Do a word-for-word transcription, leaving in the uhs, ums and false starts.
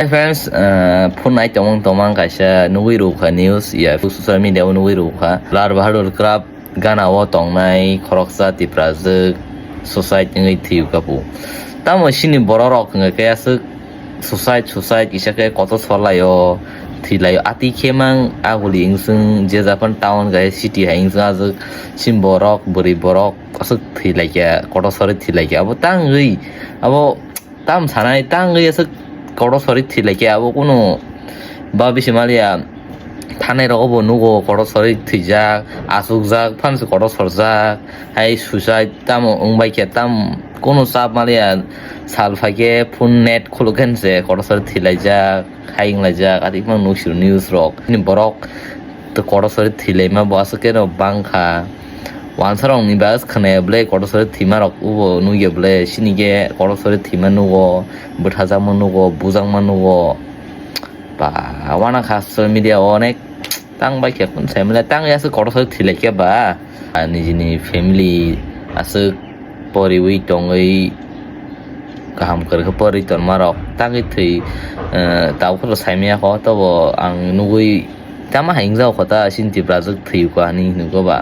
Hey friends, uh, phone nai tongmang tongmang kaisa nugwi rukha news, ya, social media o nugwi rukha. Lal Bahadur Club gana o tongnai khoroksa Tiprajwk suicide wngwi thwiyuka bu. Tamo sini bororok hwnga khe aswk suicide, suicide kisa khe kotor sorlaio, thwilaio. Ati khe mang aguli ingswng je japan town gai city hai ingswng aswk sini borok, bwrwi borok aswk thwilaikha, kotor sori thwilaikha. Abo tangwi, abo tam sanai tangwi aswk kotor sori thwilaikha. Abo kunu ba bisi maliya thanai rogo bo nugo kotor sori thwijak, achukjak, phansi kotor sorjak, hai suicide tamo wngbai khe tam kunu chap maliya sal phaikhe phone net khuluk khe se kotor sori thwilaijak, hai wnglaijak, ati phano nuksio news rok. Bini borok to kotor sori thwilaima bo aswk khe no bangkha. Wansarok ni ba khwnaya ble kotor sori thwima rok ubo nugya ble sini khe kotor sori thwima nugo, bwthajakma nugo, bujakma nugo. Ba, wana kha social media o onek tang bai khe kun sai male tang ya se kotor sori thilai khe ba. Ah, nijini family aswk poriwi tongwi kaham kwrwkhe pori tonma rok tangwi thwi, eh, tabuk phano saimaya kho tobo ang nugwi tama hai wngjago kho ta sini Tiprajwk thwi kho ani hinwi kho ba.